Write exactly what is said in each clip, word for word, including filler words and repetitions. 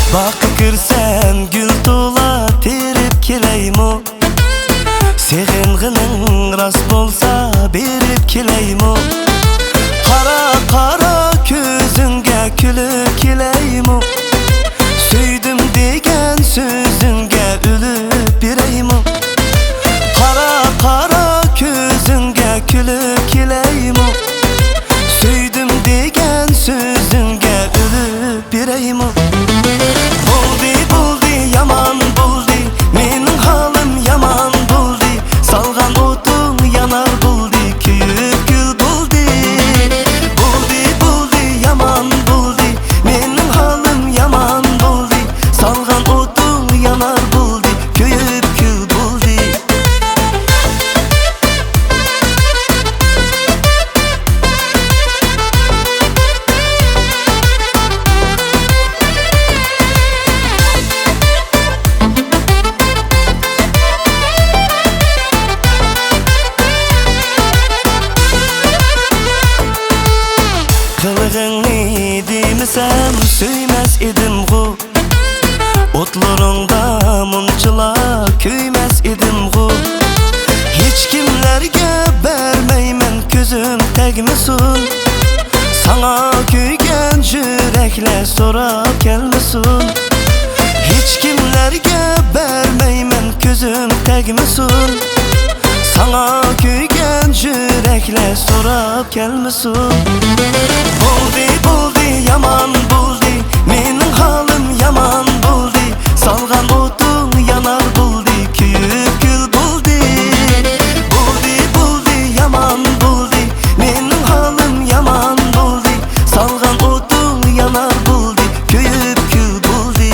باغقا كىرسەم گۈل تولا تېرىپ كېلەيمۇ؟ سېغىنغىنىڭ راست بولسا بېرىپ كېلەيمۇ؟ قارا قارا كۆزۈڭگە كۈلۈپ كېلەيمۇ؟ سۆيدۈم دېگەن سۆزۈڭگە ئۆلۈپ بېرەيمۇ؟ قارا قارا كۆزۈڭگە كۈلۈپ كېلەيمۇ؟ سۆيدۈم دېگەن سۆزۈڭگە ئۆلۈپ بېرەيمۇ؟ بولدى، بولدى، يامان بولدى، مېنىڭ ھالىم يامان بولدى، سالغان ئوتۇڭ يانار بولدى، كۆيۈپ كۈل بولدى. بولدى، بولدى، يامان بولدى، مېنىڭ ھالىم يامان بولدى، سالغان ئوتۇڭ يانار بولدى، كۆيۈپ كۈل بولدى. قىلىغىڭنى دېمىسەم سۆيمەس ئىدىمغۇ. ئوتلىرىڭدا مۇنچىلا كۆيمەس ئىدىمغۇ. ھېچكىملەرگە بەرمەيمەن، كۆزۈم تەگمىسۇن. ساڭا كۆيگەن يۈرەكلەر سوراپ كەلمىسۇن. ھېچكىملەرگە بەرمەيمەن، كۆزۈم تەگمىسۇن. ساڭا كۆيگەن يۈرەكلەر سوراپ كەلمىسۇن. بولدى، بولدى، يامان بولدى، مېنىڭ ھالىم يامان بولدى، سالغان ئوتۇڭ يانار بولدى، كۆيۈپ كۈل بولدى. بولدى، بولدى، يامان بولدى، مېنىڭ ھالىم يامان بولدى، سالغان ئوتۇڭ يانار بولدى، كۆيۈپ كۈل بولدى.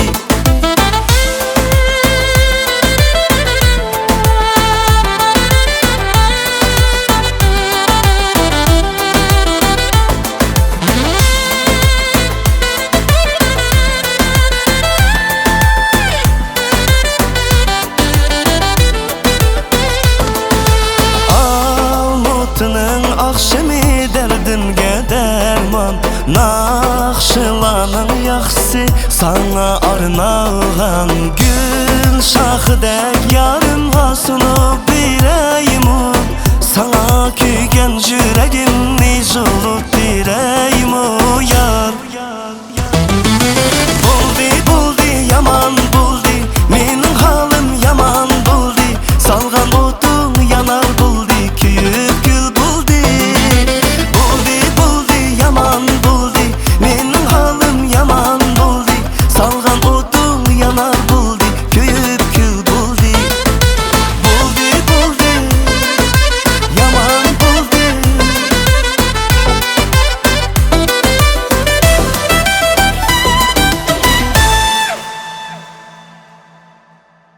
ئالمۇتىنىڭ ئاخشىمى دەردىمگە دەرمان، ناخشىلارنىڭ ياخشىسى ساڭا